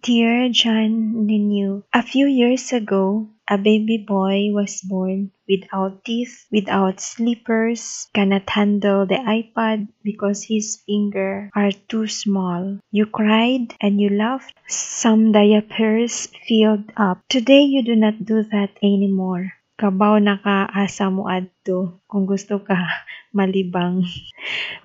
Dear John Nino, a few years ago, a baby boy was born without teeth, without slippers, cannot handle the iPad because his fingers are too small. You cried and you laughed. Some diapers filled up. Today, you do not do that anymore. Kabaw na ka asa mo adto kung gusto ka malibang.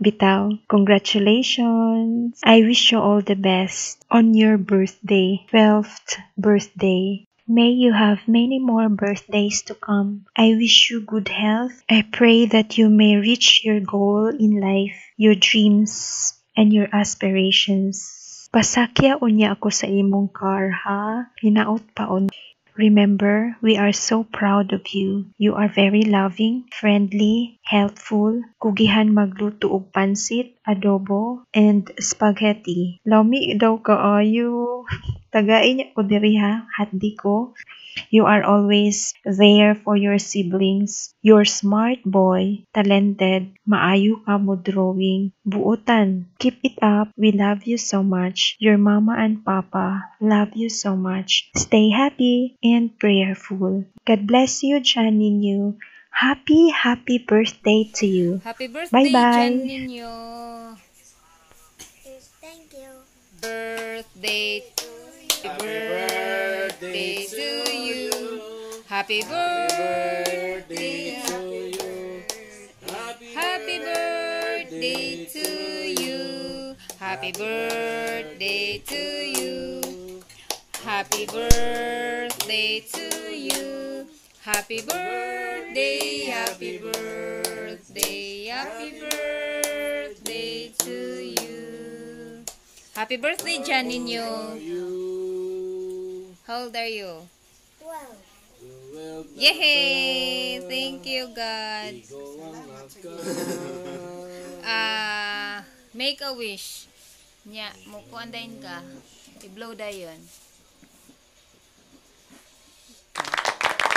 Bitaw, congratulations! I wish you all the best on your birthday, 12th birthday. May you have many more birthdays to come. I wish you good health. I pray that you may reach your goal in life, your dreams, and your aspirations. Pasakya unya ako sa imong car, ha? Hinaot pa on. Remember, we are so proud of you. You are very loving, friendly, helpful, kugihan magluto og pansit, adobo, and spaghetti. Lami daw kaayo. Tagai niya ko diri ha, hatdi ko. You are always there for your siblings. You're smart boy, talented, maayo ka mo drawing, buotan. Keep it up. We love you so much. Your mama and papa love you so much. Stay happy and prayerful. God bless you, John Nino. Happy, happy birthday to you. Happy birthday, Bye-bye. John Nino. Thank you. Birthday, birthday to you. Happy birthday to you. Happy birthday to you. Happy birthday to you. Happy birthday to you. Happy birthday, happy birthday, happy birthday to you. Happy birthday, John Nino. You. How old are you? 12. Will Yay! Thank you, God. Ikaw ang Ah, make a wish. Nya, mo kuan dayon ka. I-blow dayon.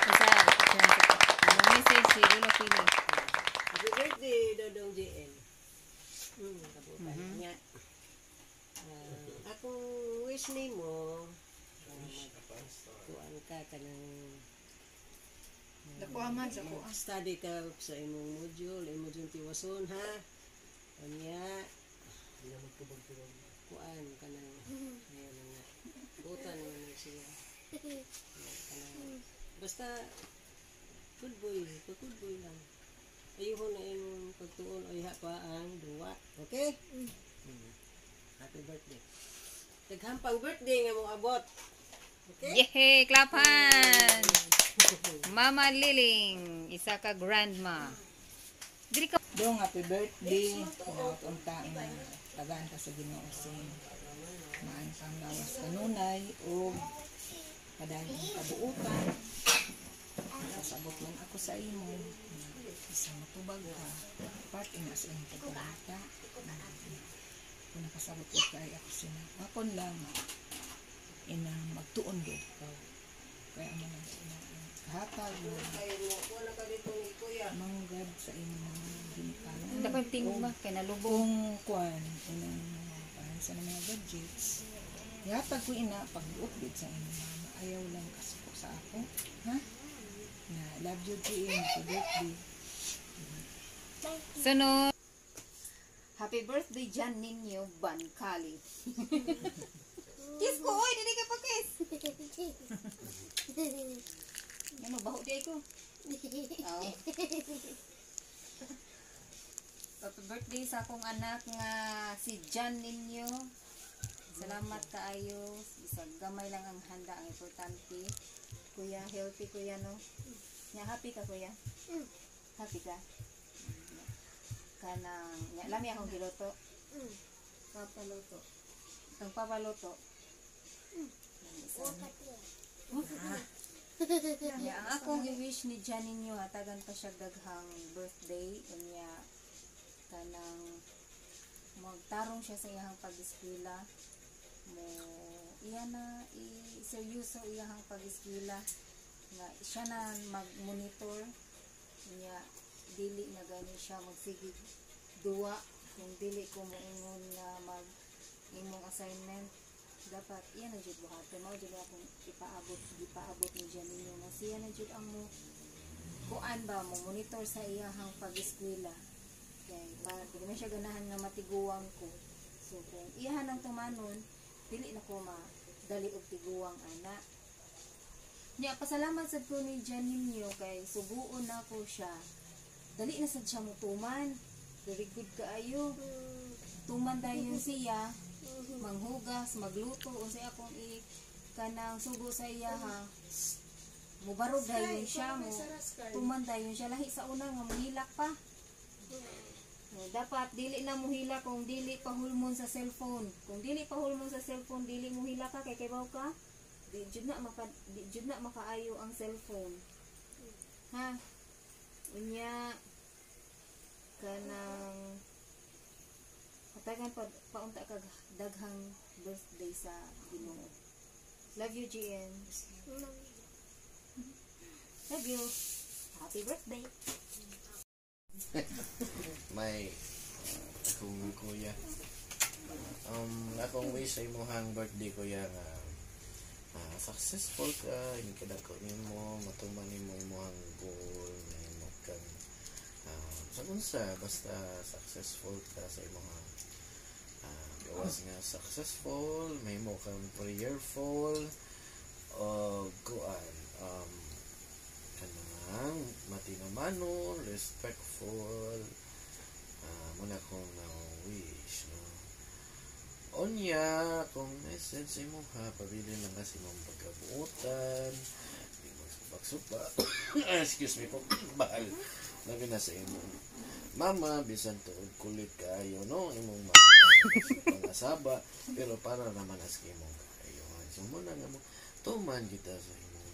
Isa, mo message si Lolo Philip. Happy birthday, Dodong JL. Kabutan niya. Ah, akong wish nimo, kuan ka kanang Dako man sa ko. Study ka sa imong module, imong module tiwason ha. Unya kuan kanang ayun na nga. Butan man ni siya. Kanang basta good boy, good boy lang. Ayuhon na imong pagtuon ay pa ang duwa. Okay? Happy birthday. Daghan pang birthday nga mo abot. Okay? Yay! Clap hands! Mama Liling, isa ka grandma. Diri ka. Dong, happy birthday. Hinaot unta nga tagaan ka sa Ginoo sing maayong panglawas kanunay ug padayon ang kabuutan. Kasabot man ako sa imo nga isa matubag ka part ina sa imong pagkabata. Kung nakasabot ko kay ako sina akon lang ina magtuon gud ka. Kaya amo lang sina ang kahatag na manggad sa imong mga ginikanan. Dako yung tingog ba? Kay nalubong. Kung kuan inang mga sa mga gadgets, ihatag ko ina pag-buot gid sa imong mama. Ayaw lang kasuko sa ako ha. Na love you, GM. Happy birthday. Sunod. Happy birthday, John Nino Bancali. Kiss ko, oy! Dili ka pa kiss. Ano, baho di ko. Oh. Happy birthday sa akong anak nga si John Nino. Salamat kaayo. Isag gamay lang ang handa ang importante. Kuya, healthy kuya, no? Nya, happy ka, kuya? Happy ka? Kanang nya lami akong giluto. Papaluto. Kang papaluto. Nya, ang akong i-wish ni John ninyo, hatagan pa siya daghang birthday, unya kanang magtarong siya sa iyang pag-eskwela, mo iya na i-seryoso iyang pag-eskwela nga siya na mag-monitor niya, dili na gani siya magsigig duwa kung dili ko moingon nga mag imong assignment. Dapat iya na jud buhaton, mao jud akong ipaabot ni Janino nga siya na jud ang mo kuan ba mo monitor sa iyahang pag-eskwela. Kay para dili man siya ganahan nga matiguang ko. So kung iyahan ang tumanon, dili na ko madali og tiguang ana. Nya pasalamat sad ko ni Janinho kay suguon nako siya. Dali na sad siya motuman. Very good kaayo. Tuman dayon siya, manghugas, magluto, unsay akong i kanang sugo sa iya ha. Mubarog dayon siya mo. Tuman dayon siya lahi sa una nga mohilak pa. No, dapat dili na mohila kung dili pa hulmon sa cellphone. Kung dili pa hulmon sa cellphone, dili mohila ka kay kaybaw ka. Di jud na makaayo ang cellphone. Ha? Unya kanang hatagan pa paunta kag daghang birthday sa Ginoo. Love you, GN. Love you. Happy birthday. May akong kuya. Akong wish sa imong birthday, kuya, nga successful ka, hindi ka dako nimo, matuman nimo imong goal, nga imo kang sa unsa basta successful ka sa imong gawas nga successful, mahimo kang prayerful o kuan, kanang matinumanon, respectful, muna kong na wish, no. Unya, kung message sa imo ha, pabilin lang kasi mong pagkabuotan, di magsubak-suba. Excuse me po, bahal. Labi na sa imong mama, bisan tuod kulit kaayo, no, imong mama, pangasaba, pero para naman as imong kaayo. So, muna nga mo, tuman kita sa imong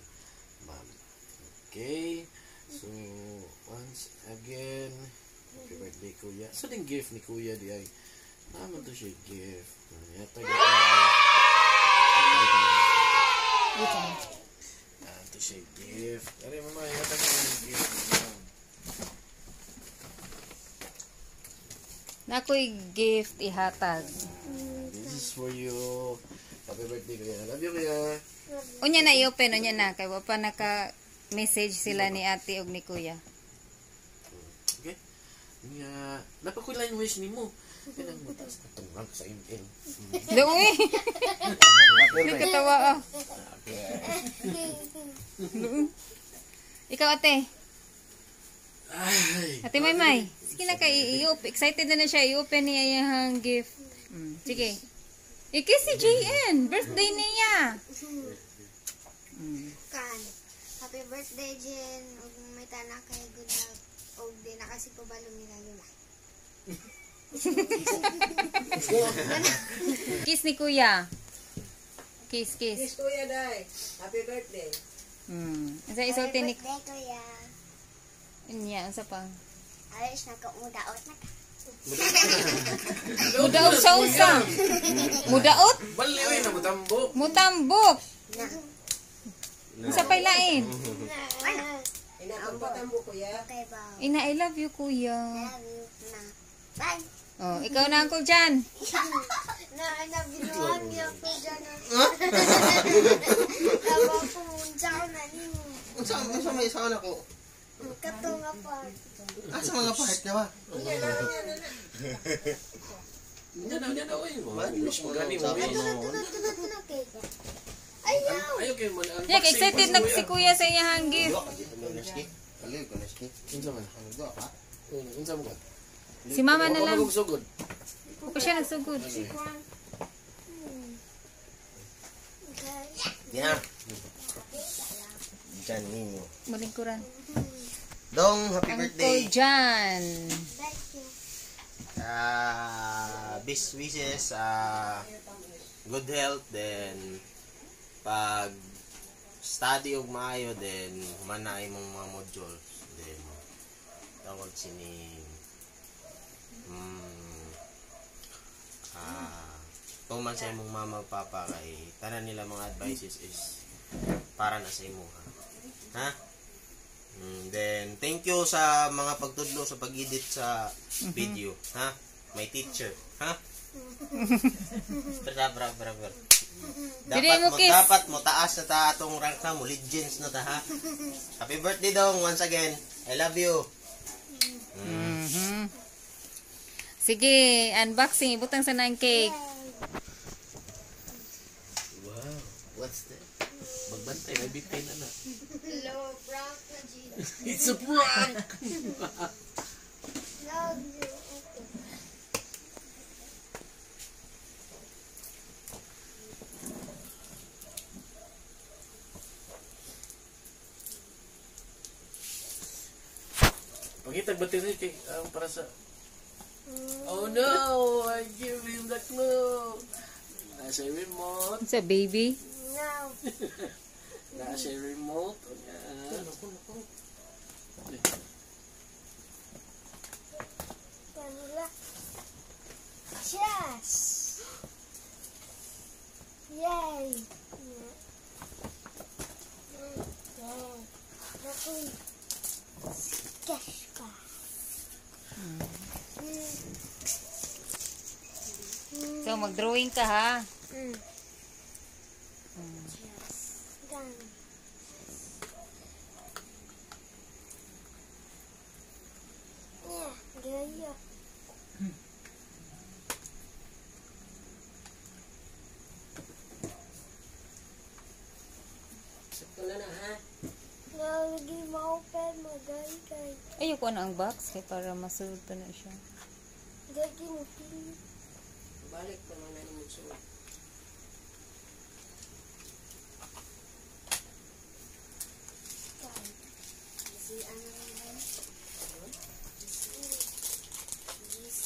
mama. Okay? So, once again, happy birthday, kuya. So, ding gift ni kuya di ay, naman to siya gift. Yata to siya gift. Ari, mama, yata yung gift. Nakoy gift ihatag. This is for you. Happy birthday, kuya. Love you, kuya. Unya na i-open, unya na. Kay wa pa naka-message sila ni ate og ni kuya. Okay? Nga, napakulay yung wish ni mo. Kanang mataas na itong rank sa ML. Luoy! Nakatawa ah. Ikaw, ate. Ay! Ate Maymay. Sige na kay i-open. Excited na siya i-open niya yung gift. Sige. I-kiss si JN. Birthday niya. Kan. Happy birthday, Jen. Ug may tanak kay good health. Ug di na kasi ko balong nila. Kiss ni kuya. Kiss, kiss. Kiss kuya, day. Happy birthday. Unsa isulti ni Happy birthday, kuya. Unya, unsa pa? Alis na ka mudaot na ka. Mudaot sa unsa? Mudaot? Bali, oy, na mutambok. Mutambok. Unsa pa'y lain? Ina kang patambo, kuya. Okay ba? Ina, I love you, kuya. Love you. Na. Bye. Oh, ikaw na, Uncle Jan. Na, na, binuhan niya ako dyan. Tawa ko, unsa ko na nimo. Unsa may isa na ko? Kato nga part. Ah, sa mga part na ba? Unya na, oy. Wish mo gani mo, wish. Tuna, cake. Ayaw! Ayaw kayo man. Yak, excited na si kuya sa iyang gift. Unsa man? Unsa mo ka? Si mama na lang. Sugod. Ako siya nagsugod. Yeah. Jan ninyo. Malingkuran. Dong, happy Uncle birthday. Jan. Thank you. Best wishes, good health, then pag study og maayo, then humana imong mga modules, then tawag sini tuman sa imong mama ug papa kay tanan nila mga advices is para na sa imo, ha. Then thank you sa mga pagtudlo sa pag-edit sa video, ha, my teacher, ha. Bra, bra, bra. Dili Dapat mo mo, kiss. dapat mo taas na ta atong rank na mo legends na ta ha. Happy birthday dong once again. I love you. Mhm. Sige, unboxing. Ibutang sa nang cake. Wow. What's that? Magbantay, may bitin na na. Hello, prank na Jin. It's a prank! Love you. Okay. Pangitag battery kay ang para sa. Oh no! I give him the clue! Nasa remote. Sa baby. Now, Nasa remote. Ayan. Kanila. Yes! Yay! Yay! Naku. Cash pa. So, mag-drawing ka ha. Yes. Done. Yeah, gaya. Sakto na na ha. Lagi ma-open mo, gay kay. Ayoko na ang box kay para masulod pa na siya. Gagi mo pili. Balik pa man na nimo suot. Si ano naman? GC.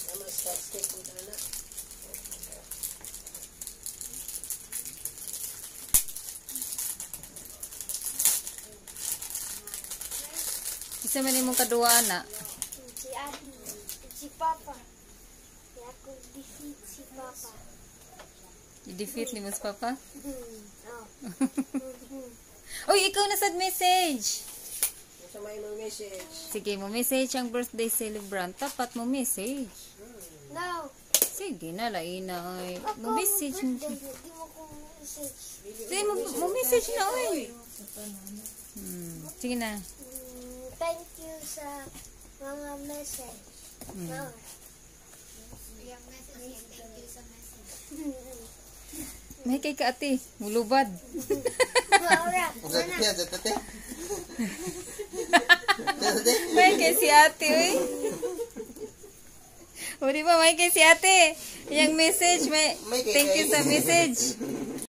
Tama scotch tape po na. Isa man imong kaduwa na. Si Abi. Si Papa. Kaya ako defeat si Papa. I-defeat ni mo si Papa. Oh. Uy, ikaw na sad message. Unsa may imong message? Sige, mo message ang birthday celebrant. Tapat mo message. No. Sige na, lain na oy. Ako, Mo message na. birthday. Di mo ko message. Sige, mo message na oy. Sige na. Thank you sa mga message. No. Yung message, thank you sa message. May kay ka ate, mulubad. Maura, Sa tate, sa tate. May kay si ate oy. O di ba may kay si ate? Yang message may May kay thank you kay. sa message.